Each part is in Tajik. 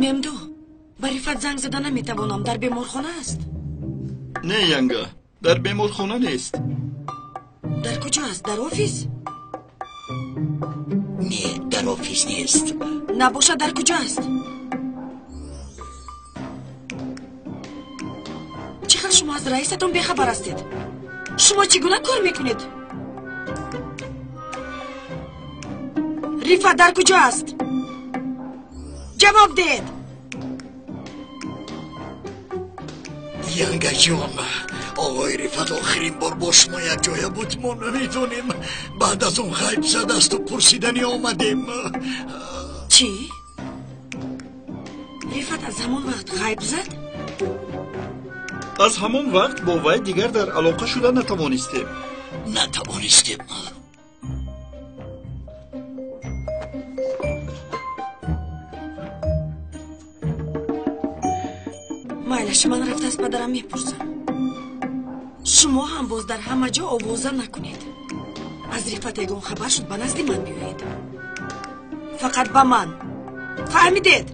Мемду, ба Рифат занг зада наметавонам, дар беморхона аст. Не, янга, дар беморхона нест. Дар куҷо аст? Дар офис? Не, дар офис нест. Набошад, дар куҷо аст? Чӣ хел шумо аз раисатон бехабар ҳастед? Шумо чӣ гуна кор мекунед? Рифат дар куҷо аст? Ҷавоб диҳед! Янгаҷон, оғои Рифат охирин бор бо шумо якҷоя буд. Мо намедонем. Баъд аз он ғайб задасту пурсиданӣ омадем. Чӣ? Рифат аз ҳамон вақт ғайб зад? Аз ҳамон вақт бо вай дигар дар алоқа шуда натавонистем. Натавонистем. Майлаш, ман рафта аз падарам мепурсам. Шумо ҳам боз дар ҳама ҷо овоза накунед. Аз Рифат ягон хабар шуд, ба назди ман биёед. Фақат ба ман. Фаҳмидед?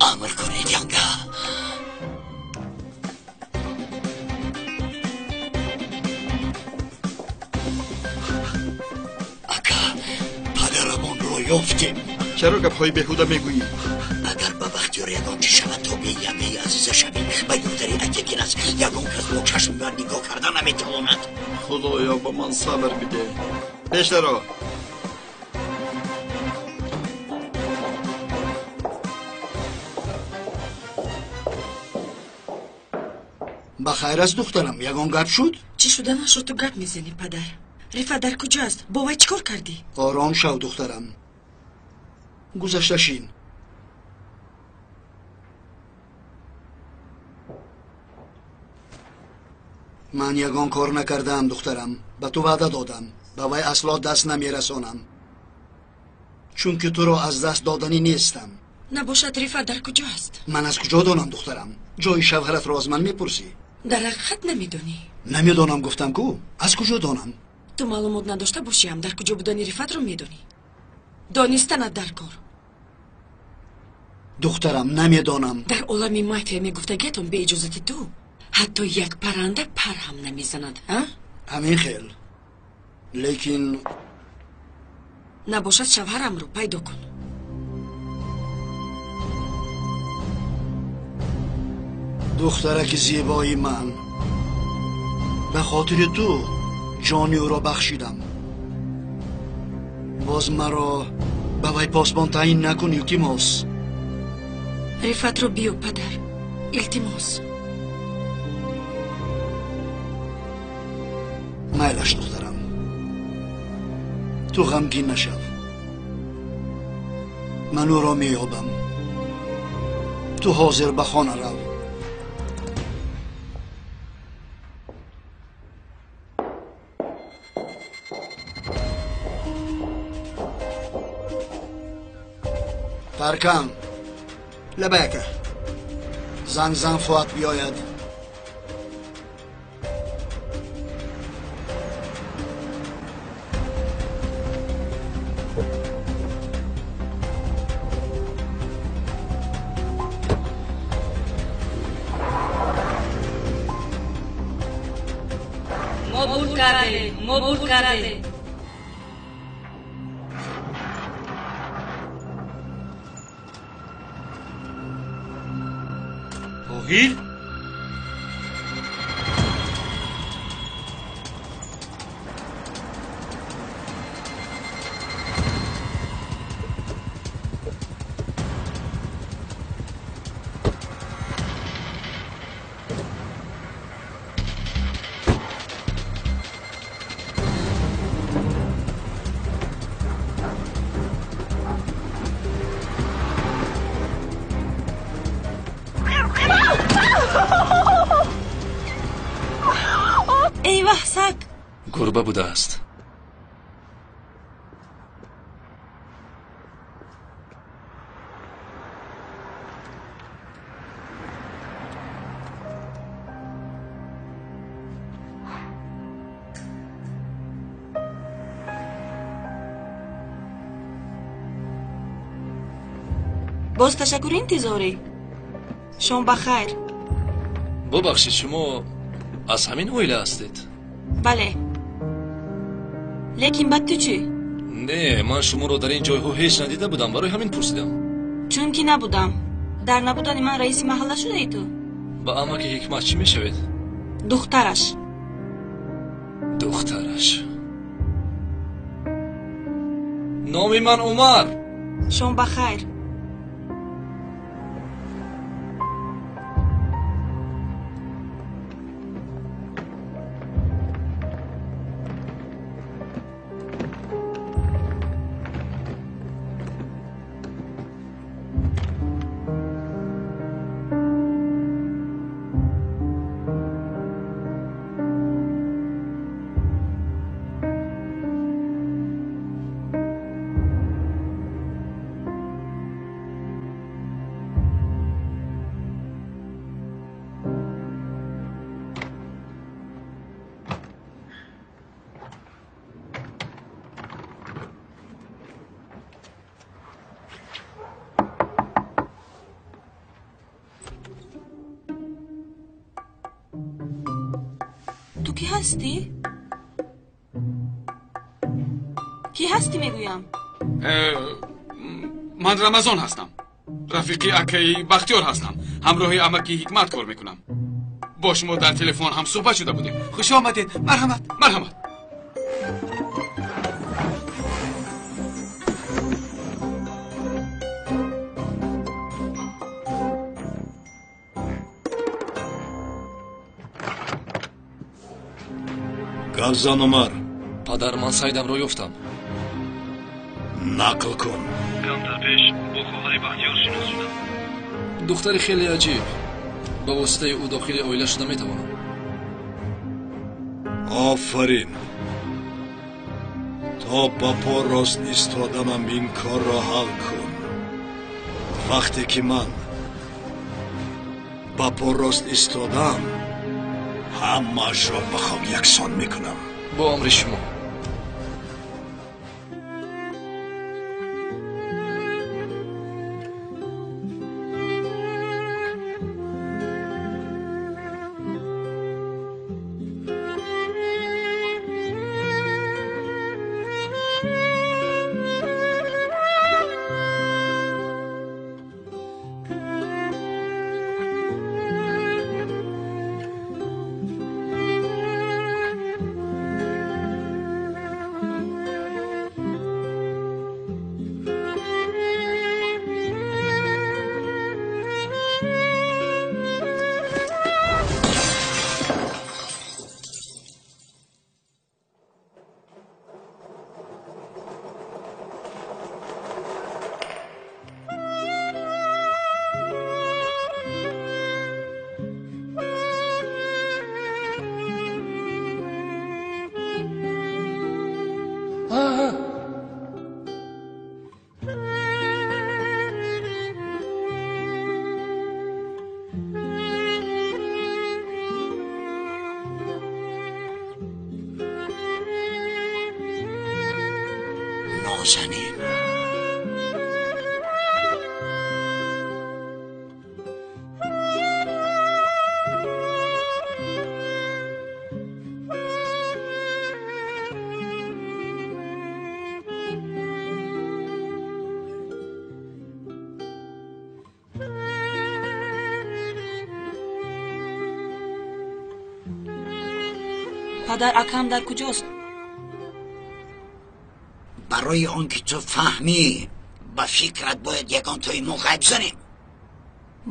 Амр кунед, янга. Ака, падарамонро ёфтем. Чаро гапҳои беҳуда мегӯӣ? Агар ба Бахтиёр ягон чиз шавад, тобеи янгаи азиза шавӣ. Ба духтари Айтекин аст. Ягон кас бо чашми ман нигоҳ карда наметавонад. Худоё, ба ман сабр бидеҳ. Пешдаро. Ба хайр аст, духтарам, ягон гап шуд? Чӣ шуда нашуд, ту гап мезанӣ, падар. Рифат дар куҷо аст? Бо вай чӣ кор кардӣ? Ором шав, духтарам. Гузашта шин. Ман ягон кор накардаам, духтарам. Ба ту ваъда додам. Ба вай асло даст намерасонам. Чунки туро аз даст доданӣ нестам. Набошад, Рифат дар куҷо аст? Ман аз куҷо донам, духтарам? Ҷои шавҳаратро аз ман мепурсӣ? Дар ҳақиқат намедонӣ? Намедонам, гуфтам ку. Аз куҷо донам? Ту маълумот надошта бошӣ ҳам дар куҷо будани Рифатро медонӣ. Донистанат дар кор. Духтарам, намедонам. Дар олами мафия мегуфтагиатон бе иҷозати ту ҳатто як парранда пар ҳам намезанад, а? Ҳамин хел. Лекин набошад, шавҳарамро пайдо кун. Духтараки зебои ман, ба хотири ту ҷони ӯро бахшидам. Боз маро ба вай посбон таъин накун, илтимос. Рифатро биё, падар, илтимос. Майлаш, духтарам, ту ғамгин нашав. Ман ӯро меёбам. Ту ҳозир ба хона рав. Таркан, лабака. Занг зан, Фуат биёяд. Мо бурд кардем, мо бурд кардем. Тоҳир? Эй ваҳ, саг! Гурба будааст. Боз ташаккур интизорӣ. Шом ба хайр. Бубахшед, шумо аз ҳамин оила ҳастед? Бале. Лекин ба ту чӣ? Не, ман шуморо дар ин ҷойҳо ҳеҷ надида будам, барои ҳамин пурсидам. Чунки набудам. Дар набудани ман раиси маҳалла шудаи ту? Ба амаки Ҳикмат чӣ мешавед? Духтараш. Духтараш. Номи ман Умар. Шом ба хайр. Кӣ ҳастӣ? Кӣ ҳастӣ мегӯям? Ман Рамазон ҳастам. Рафиқи акаи Бахтиёр ҳастам. Ҳамроҳи амаки Ҳикмат кор мекунам. Бо шумо дар телефон ҳам суҳбат шуда будем. Хуш омадед. Марҳамат, марҳамат. Гап зан, Умар. Падар, ман Саидамро ёфтам. Нақл кун. Камтар пеш бо хоҳари Бахтиёр шинос шудам. Духтари хеле аҷиб. Ба воситаи ӯ дохили оила шуда метавонам. Офарин. То ба по рост истоданам ин корро ҳал кун. Вақте ки ман ба по рост истодам, ҳамаашро ба хок яксон мекунам. Бо амри шумо. نازنین. Падар, акам дар куҷост? Барои он ки ту фаҳмӣ, ба фикрат бояд ягон тои мо ғайб занем.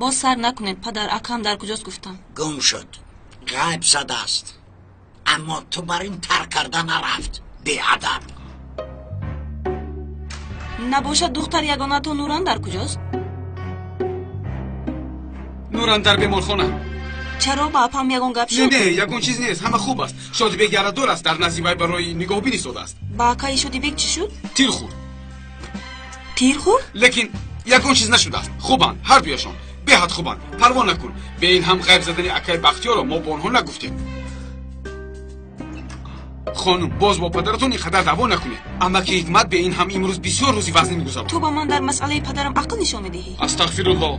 Боз сар накунед, падар, акам дар куҷост гуфтам. Гум шуд, ғайб задааст. Аммо ту бар ин тар карда нарафт, беадаб. Набошад духтар ягонато Нуран дар куҷост? Нуран дар беморхона. Чаро ба апам ягон гап шуд? Не, не, ягон чиз нест, ҳама хуб аст. Шодибек ярадор аст, дар назди вай барои нигоҳбин истодааст. Ба акаи Шодибек чӣ шуд? Тир хӯрд. Тир хӯрд? Лекин ягон чиз нашудааст. Хубанд, ҳар дуяшон. Беҳад хубанд. Парво накун. Бе ин ҳам ғайб задани акаи Бахтиёрро мо бо онҳо нагуфтем. Хонум, боз бо падаратон ин қадар даъво накунед. Амаки Ҳикмат бе ин ҳам имрӯз бисёр рӯзи вазнин мегузарад. Ту ба ман дар масъалаи падарам ақл нишон медиҳӣ? Астағфируллоҳ.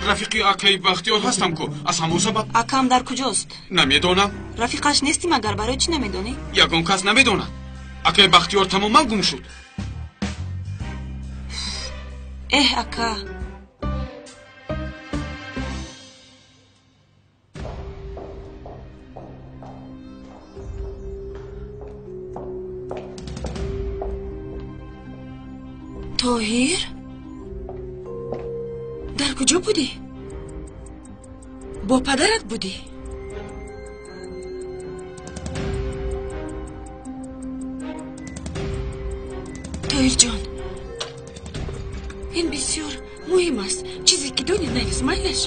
Рафиқи акаи Бахтиёр ҳастам ку, аз ҳамон сабаб. Акам дар куҷост? Намедонам. Рафиқаш нестӣ магар, барои чӣ намедонӣ? Ягон кас намедонад. Акаи Бахтиёр тамоман гум шуд. Эҳ, ака. Тоҳир? Дар куҷо будӣ? Бо падарат будӣ? Тоҳирҷон, ин бисёр муҳим аст. Чизе ки донӣ навис, майлаш?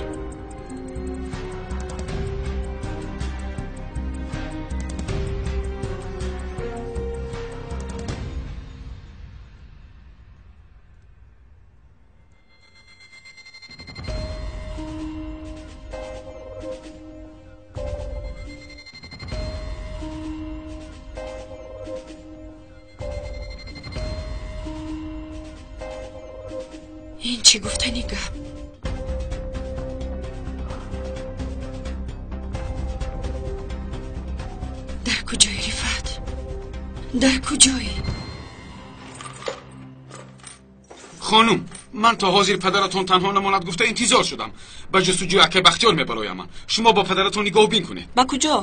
Ин чӣ гуфтани гап? Дар куҷои Рифат? Дар куҷои? Хонум, ман то ҳозир падаратон танҳо намонад гуфта интизор шудам. Ба ҷустуҷӯи акаи Бахтиёр мебароям ман. Шумо бо падаратон нигоҳубин кунед. Ба куҷо?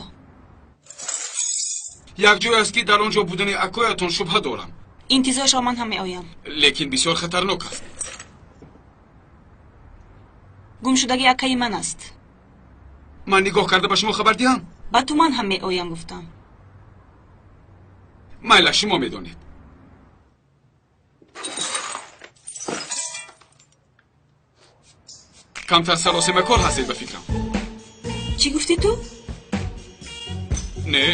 Як ҷой аст ки дар он ҷо будани акоятон шубҳа дорам. Интизор шав, ман ҳам меоям. Лекин бисёр хатарнок аст. Гумшудагӣ акаи ман аст. Ман нигоҳ карда ба шумо хабар диҳам? Ба ту ман ҳам меоям гуфтам. Майла, шумо медонед. Камтар саросемакор ҳастед ба фикрам. Чӣ гуфтӣ ту? Не,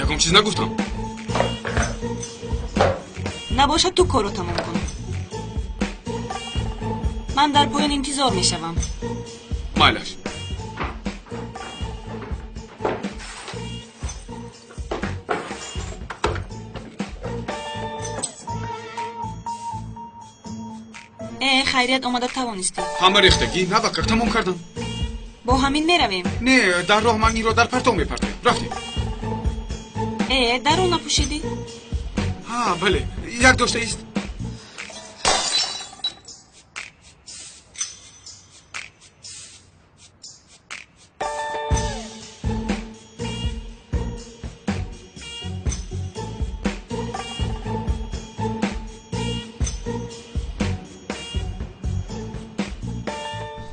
ягон чиз нагуфтам. Набошад, ту корро тамом кун. Ман дар поён интизор мешавам. Майлаш. Э, хайрият омада тавонистӣ. Ҳама рехтагӣ навакак тамом кардам. Бо ҳамин меравем? Не, дар роҳ ман инро дар партов мепартоям. Рафтем. Э, дарро напӯшидӣ? Ҳа, бале, як дошта ист.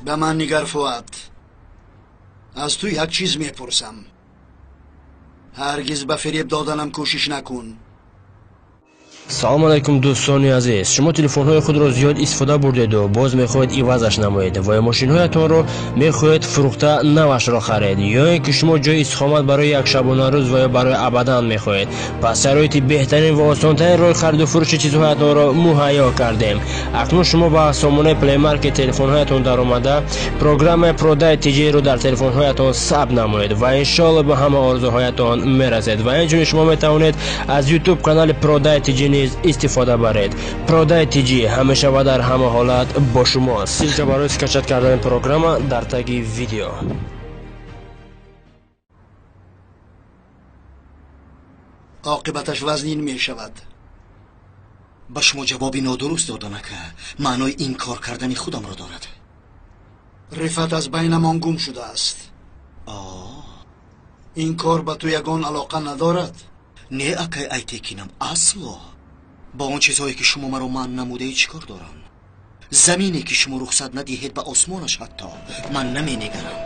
Ба ман нигар, Фуад. Аз ту як чиз мепурсам. Ҳаргиз ба фиреб доданам кӯшиш накун. Салом алайкум, дӯстони азиз. Шумо телефонҳои худро зиёд истифода бурдеду боз мехоҳед ивазаш намоед ва ё мошинҳоятонро мехоҳед фурӯхта навашро харед, ё ин ки шумо ҷои истиқомат барои як шабонарӯз ва ё барои абадан мехоҳед. Пас шароити беҳтарин ва осонтарин роҳи хариду фурӯши чизҳоятонро муҳайё кардем. Акнун шумо ба сомонаи Play Market телефонҳоятон даромада программаи Продай TJ-ро дар телефонҳоятон сабт намоед ва иншоалло ба ҳама орзуҳоятон мерасед. Ва инчунин шумо метавонед аз YouTube канали Продай TJ низ истифода баред. Продай TJ ҳамеша ва дар ҳама ҳолат бо шумост. Ссылка барои скачать кардани программа дар таги видео. Оқибаташ вазнин мешавад. Ба шумо ҷавоби нодуруст додам, ака. Маънои инкор кардани худамро дорад. Рифат аз байнамон гум шудааст. Ин кор ба ту ягон алоқа надорад? Не, акай Айтекинам, асло. Ба он чизҳое ки шумо маро манъ намудаед чӣ кор дорам? Замине ки шумо рухсат надиҳед ба осмонаш ҳатто ман наменигарам.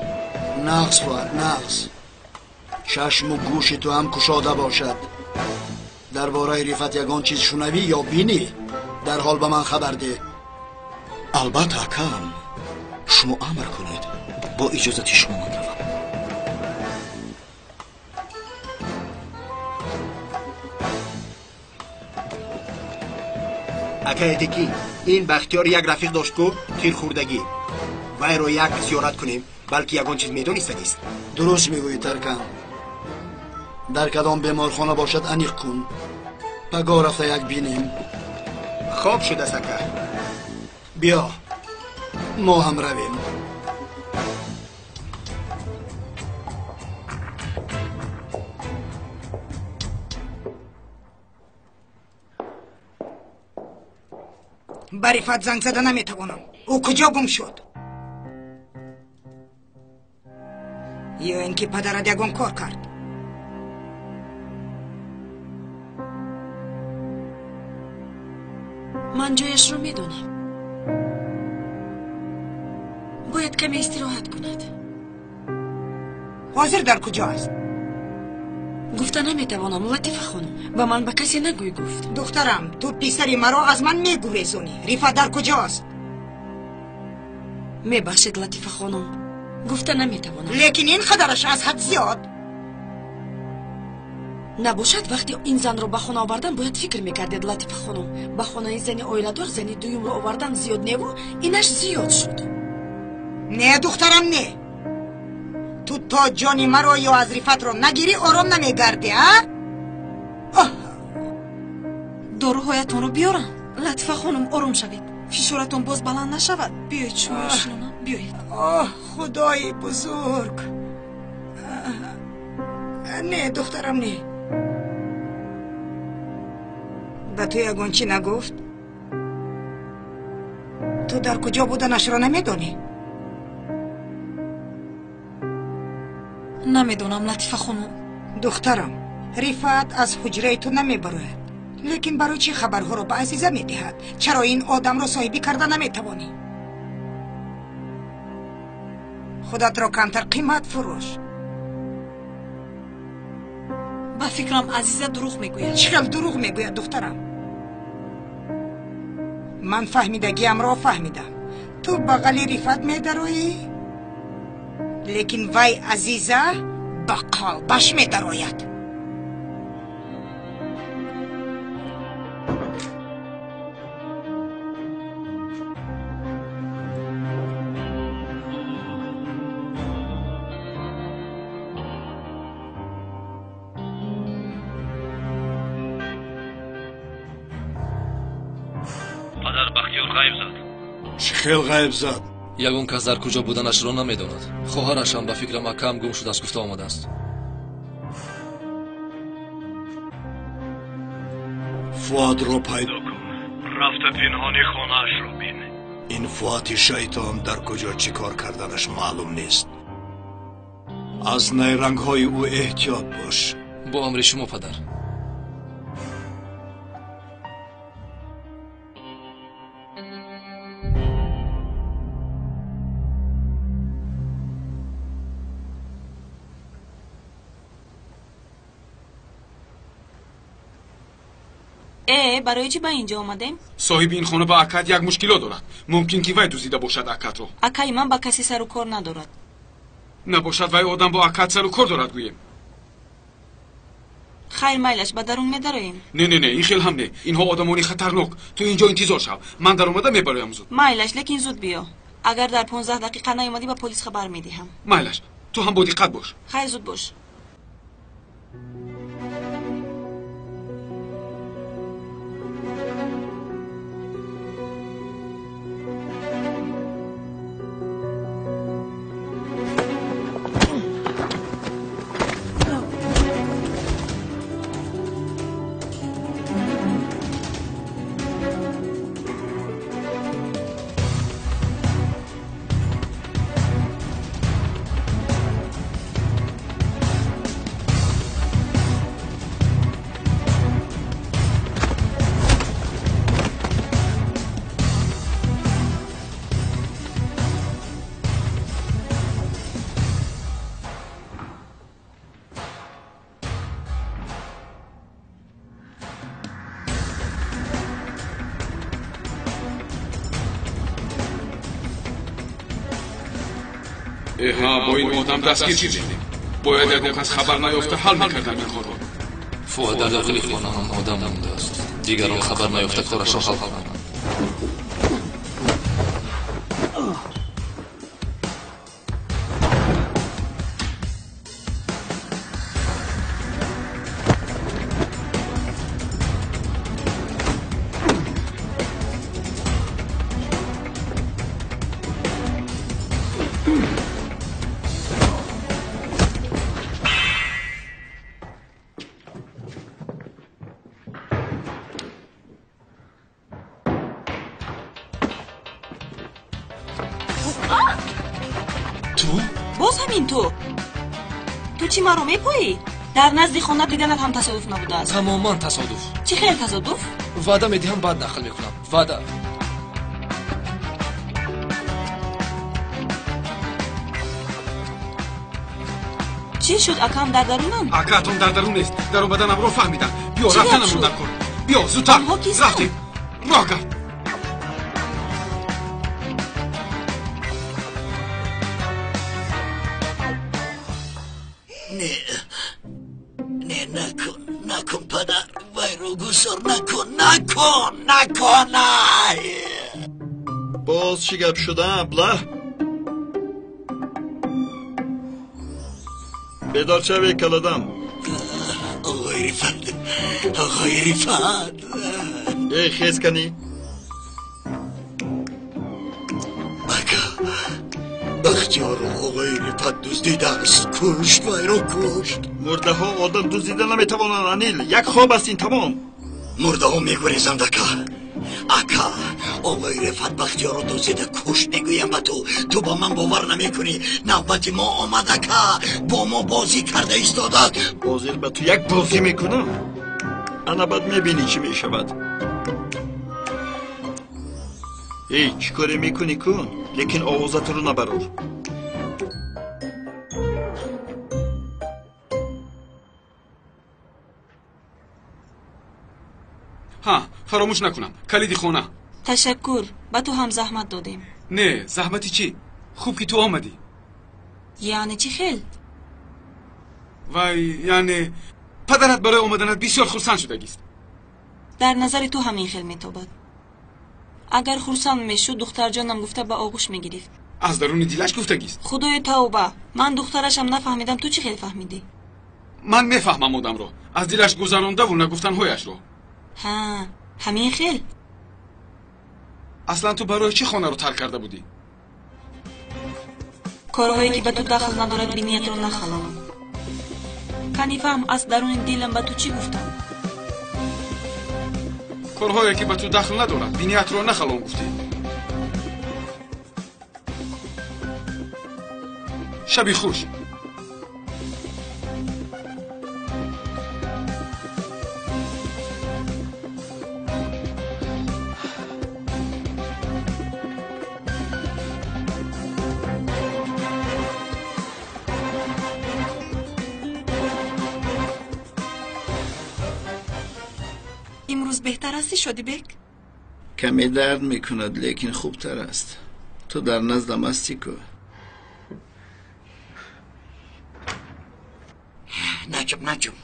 Нағз, Фуад, нағз. Чашму гӯши ту ҳам кушода бошад. Дар бораи Рифат ягон чиз шунавӣ ё бинӣ, дарҳол ба ман хабар деҳ. Албатта, акам. Шумо амр кунед. Бо иҷозати шумо ман равам. Акай Айтекин, ин Бахтиёр як рафиқ дошт ку тирхӯрдагӣ. Вайро як зиёрат кунем, балки ягон чиз медонистагист. Дуруст мегӯӣ, Таркан. Дар кадом беморхона бошад аниқ кун. Пагоҳ рафта як бинем. Хоб шудааст ака. Биё, мо ҳам равем. Ба Рифат занг зада наметавонам. Ӯ куҷо гум шуд? Ё ин ки падарат ягон кор кард? Ман ҷояшро медонам. Бояд каме истироҳат кунад. Ҳозир дар куҷо аст? Гуфта наметавонам, Латифа хонум. Ба ман ба касе нагӯй гуфт. Духтарам, ту писари маро аз ман мегурезонӣ. Рифат дар куҷост? Мебахшед, Латифа хонум, гуфта наметавонам. Лекин ин қадараш аз ҳад зиёд. Набошад, вақте ин занро ба хона овардан бояд фикр мекардед, Латифа хонум. Ба хонаи зани оиладор зани дуюмро овардан зиёд неву инаш зиёд шуд. Не, духтарам, не. Ту то ҷони маро ё аз Рифатро нагирӣ ором намегардӣ, а? Доруҳоятонро биёрам. Латифа хонум, ором шавед. Фишоратон боз баланд нашавад. Биёед шуморо шинонам, биёед. Оҳ, худои бузург. Не, духтарам, не. Ба ту ягон чӣ нагуфт? Ту дар куҷо буданашро намедонӣ? Намедонам, Латифа хонум. Духтарам, Рифат аз ҳуҷраи ту намебарояд. Лекин барои чӣ хабарҳоро ба Азиза медиҳад? Чаро ин одамро соҳибӣ карда наметавонӣ? Худатро камтар қимат фурӯш. Ба фикрам, Азиза дурӯғ мегӯяд. Чӣ хел дурӯғ мегӯяд, духтарам? Ман фаҳмидагиамро фаҳмидам. Ту бағали Рифат медароӣ, лекин вай Азиза ба қалбаш медарояд. Падар, Бахтиёр ғайб зад. Чӣ хел ғайб зад? Ягон кас дар куҷо буданашро намедонад. Хоҳарашам ба фикрам акаам гум шудааст гуфта омадааст. Фуадро пайдо кун. Рафта пинҳони хонаашро бин. Ин Фуати шайтон дар куҷо чӣ кор карданаш маълум нест. Аз найрангҳои ӯ эҳтиёт бош. Бо амри шумо, падар. Барои чӣ ба инҷо омадем? Соҳиби ин хона ба акат як мушкилот дорад. Мумкин ки вай дуздида бошад акатро. Акаи ман ба касе сару кор надорад. Набошад, вай одам бо акат сару кор дорад, гӯем. Хайр, майлаш, ба дарун медароем. Не, не, не, ин хел ҳам не. Инҳо одамони хатарнок. Ту инҷо интизор шав. Ман даромада мебароям зуд. Майлаш, лекин зуд биё. Агар дар 15 дақиқа наомадӣ, ба полис хабар медиҳам. Майлаш, ту ҳам бо диққат бош. Хайр, зуд бош. Эҳа, бо ин одам дастгир шудем. Бояд ягон кас хабар наёфта ҳал мекардам ин корро. Фуад дар дохили хона ҳам одам мондааст. Дигарон хабар наёфта корашро ҳал кунанд. Боз ҳамин ту. Ту чӣ маро мепоӣ? Дар назди хона диданат ҳам тасодуф набудааст. Тамоман тасодуф. Чӣ хел тасодуф? Ваъда медиҳам, баъд нақл мекунам. Ваъда. Чӣ шуд, акам дар дарунам? Акаатон дар дарун нест. Дар омаданамро фаҳмидам. Биё, рафтанамро дар кор. Биё, зудтар. Рафтем. Роҳ гард. Не, не, накун, накун, падар. Вайро гусор накун, накун, накун. Ай! Боз чӣ гап шуда, абла? Бедор шаве, каладам. Оғои Рифат, оғои Рифат. Эй, хез канӣ. Ака, Бахтиёрро оғои Рифат дуздидааст. Кушт, вайро кушт. Мурдаҳо одам дуздида наметавонанд, Анил. Як хоб аст ин, тамом. Мурдаҳо мегурезанд, ака. Ака, оғои Рифат Бахтиёрро дуздида кушт, мегӯям ба ту. Ту ба ман бовар намекунӣ. Навбати мо омад, ака. Бо мо бозӣ карда истодад. Ҳозир ба ту як бозӣ мекунам. Ана баъд мебинӣ чӣ мешавад. Эй, чӣ коре мекунӣ кун, лекин овозатро набарор. Ҳа, фаромӯш накунам. Калиди хона. Ташаккур, ба ту ҳам заҳмат додем. Не, заҳмати чӣ? Хуб ки ту омадӣ. Яъне чӣ хел? Вай, яъне падарат барои омаданат бисёр хурсанд шудагист. Дар назари ту ҳамин хел метобад. Агар хурсанд мешуд, духтарҷонам гуфта ба оғӯш мегирифт. Аз даруни дилаш гуфтагист. Худои тавба, ман духтарашам нафаҳмидам, ту чӣ хел фаҳмидӣ? Ман мефаҳмам одамро, аз дилаш гузарондаву нагуфтанҳояшро. Ҳа, ҳамин хел? Аслан ту барои чӣ хонаро тарк карда будӣ? Корҳое ки ба ту дахл надорад, биниятро нахалон. Кани фаҳм, аз даруни дилам ба ту чӣ гуфтам? Корҳое ки ба ту дахл надорад, биниятро нахалон гуфтӣ. Шаби хуш. Имрӯз беҳтар ҳастӣ, Шодибек? Каме дард мекунад, лекин хубтар аст. Ту дар наздам ҳастӣ ку. Наҷум, наҷум.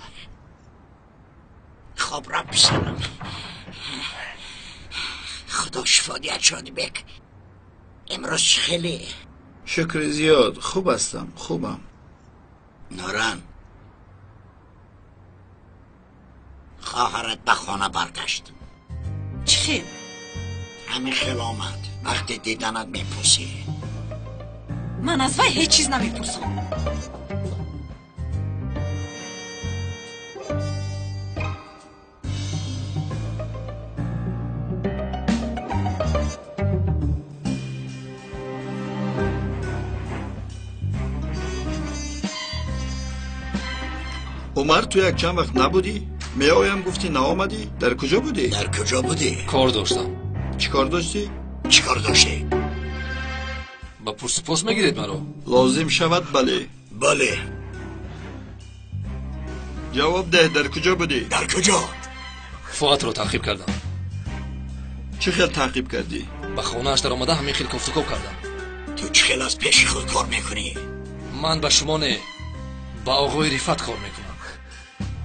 Хоб ра, писарам. Худо шифо диҳад, Шодибек. Имрӯз хеле. Шукри зиёд, хуб ҳастам, хубам. Нуран, хоҳарат ба хона баргашт. Чӣ хел? Ҳамин хел омад. Вақте диданат мепурсӣ. Ман аз вай ҳеҷ чиз намепурсам. Умар, ту як чанд вақт набудӣ? Меоям гуфтӣ, наомадӣ? Дар куҷо будӣ? Дар куҷо будӣ? Кор доштам. Чӣ кор доштӣ? Чӣ кор доштӣ? Ба пурсупос мегиред маро? Лозим шавад, бале. Бале. Ҷавоб деҳ, дар куҷо будӣ? Дар куҷо? Фуатро таъқиб кардам. Чӣ хел таъқиб кардӣ? Ба хонааш даромада ҳамин хел кофтукоб кардам. Ту чӣ хел аз пеши худ кор мекунӣ? Ман ба шумо не, ба оғои Рифат кор мекунам.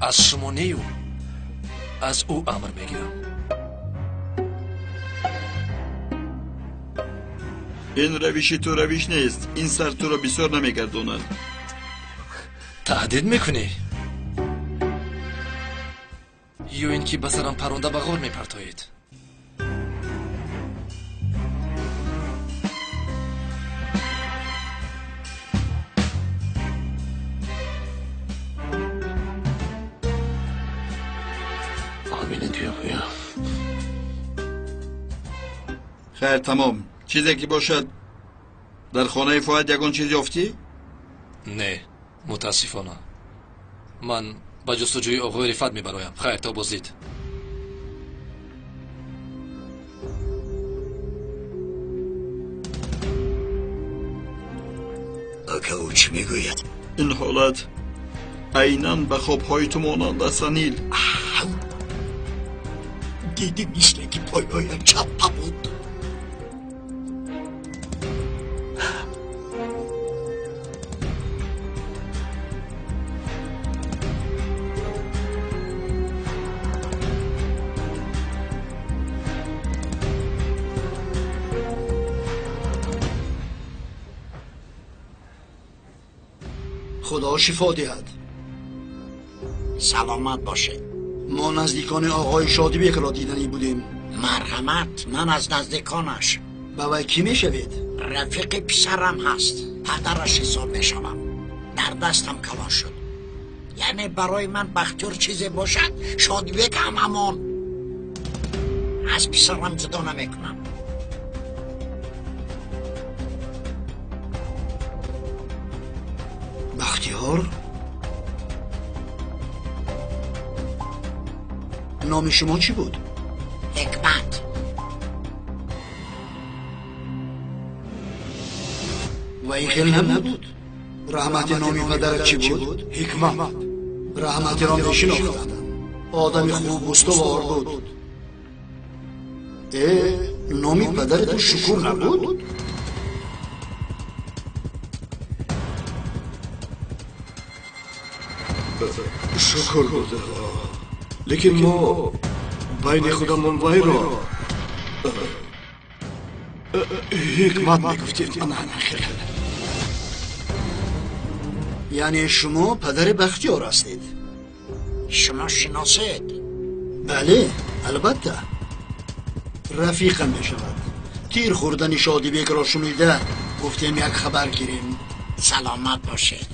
Аз шумо нею аз ӯ амр мегирам. Ин равиши ту равиш нест. Ин сар туро бисёр намегардонад. Таҳдид мекунӣ? Ё ин ки ба сарам паронда ба ғор мепартоед? Abi ne diyor bu ya? Хайр, тамом. Чизе ки бошад, дар хонаи Фуад ягон чиз ёфтӣ? Не, мутаассифона. Ман ба ҷустуҷӯи оғои Рифат мебароям. Хайр, то боздид. Ака, ӯ чӣ мегӯяд? Ин ҳолат айнан ба хобҳои ту монанд аст, Анил. Дидӣ, мисле ки пойҳоям чаппа буд. Худо шифо диҳад. Саломат бошед. Мо наздикони оғои Шодибекро диданӣ будем. Марҳамат, ман аз наздиконаш. Ба вай кӣ мешавед? Рафиқи писарам ҳаст. Падараш ҳисоб мешавам. Дар дастам калон шуд. Яъне барои ман Бахтиёр чизе бошад, Шодибек ҳам ҳамон. Аз писарам ҷудо намекунам. Бахтиёр? Номи шумо чӣ буд? Ҳикмат. Ва ин хел набуд. Раҳмати номи падарат чӣ буд? Ҳикмат. Раҳматиро мешинохтам. Одами хуб устувор буд. Номи падари ту Шукур набуд? Шукур буд. Лекин мо байни худамон вайро Ҳикмат мегуфтем. Яъне шумо падари Бахтиёр ҳастед? Шумо шиносед? Бале, албатта. Рафиқам мешавад. Тир хӯрдани Шодибекро шунида гуфтем як хабар гирем. Саломат бошед.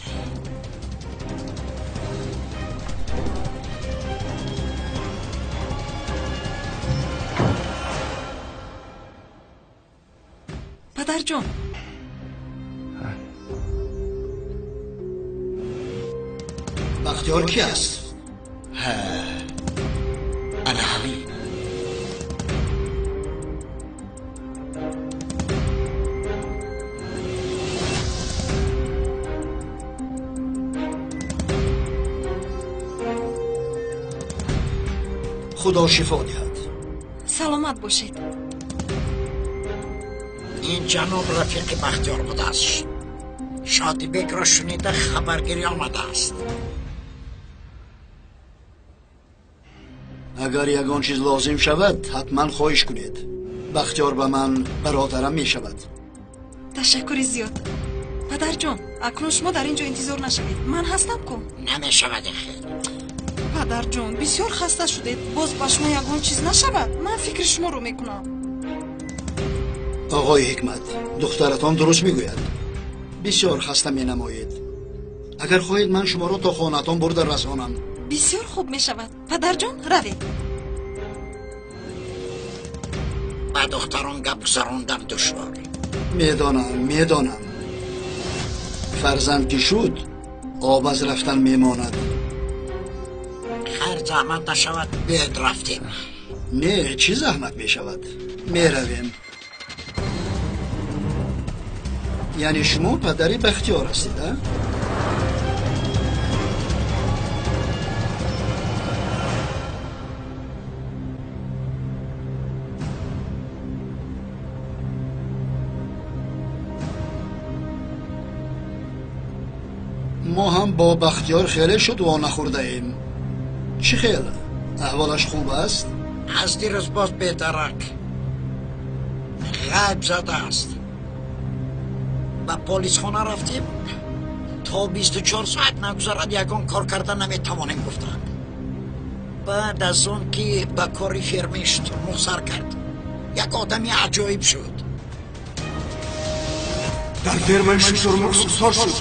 Падарҷон, Бахтиёр ки аст? Ана ҳамин. Худо шифо диҳад. Саломат бошед. Ин ҷаноб рафиқи Бахтиёр будааст. Шодибекро шунида хабаргирӣ омадааст. Агар ягон чиз лозим шавад, ҳатман хоҳиш кунед. Бахтиёр ба ман бародарам мешавад. Ташаккури зиёд. Падарҷон, акнун шумо дар ин ҷо интизор нашавед. Ман ҳастам ку? Намешавад хел. Падарҷон, бисёр хаста шудед. Боз ба шумо ягон чиз нашавад. Ман фикри шуморо мекунам. Оғои Ҳикмат, духтаратон дуруст мегӯяд. Бисёр хаста менамоед. Агар хоҳед, ман шуморо то хонаатон бурда расонам. Бисёр хуб мешавад. Падарҷон, равед. Ба духтарон гап гузарондам душвор. Медонам, медонам. Фарзанд ки шуд, об аз рафтан мемонад. Хайр, заҳмат нашавад, биёед рафтем. Не, чӣ заҳмат мешавад? Меравем. Яъне шумо падари Бахтиёр ҳастед, а? Мо ҳам бо Бахтиёр хеле шуд во нахӯрдаем. Чӣ хел? Аҳволаш хуб аст? Аз дирӯз боз бедарак ғайб задааст. Ба полисхона рафтем, то 24 соат нагузарад ягон кор карда наметавонем гуфтанд. Баъд аз он ки ба кори фермаи шутурмурғ сар кард, як одами аҷоиб шуд. Дар фермаи шутурмурғ суксор шуд.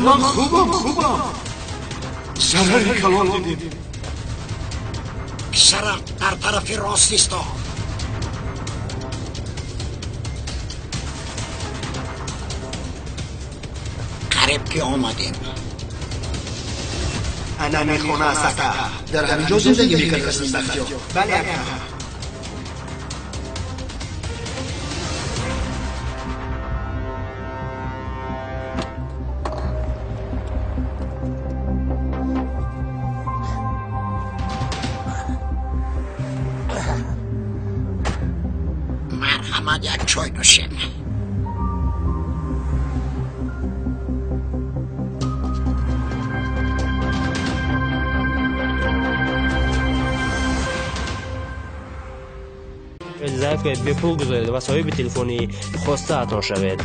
Ман хубам, хубам. Зарари калон дидем. Писарам дар тарафи рост истод. Қариб ки омадем. Ана ҳамин хона аст, ака. Дар ҳамин ҷо зиндагӣ мекард ин Бахтиёр? Бале, ака. Марҳамат, як чой нӯшем. Заявкаи бепул гузоред ва соҳиби телефони хостаатон шавед.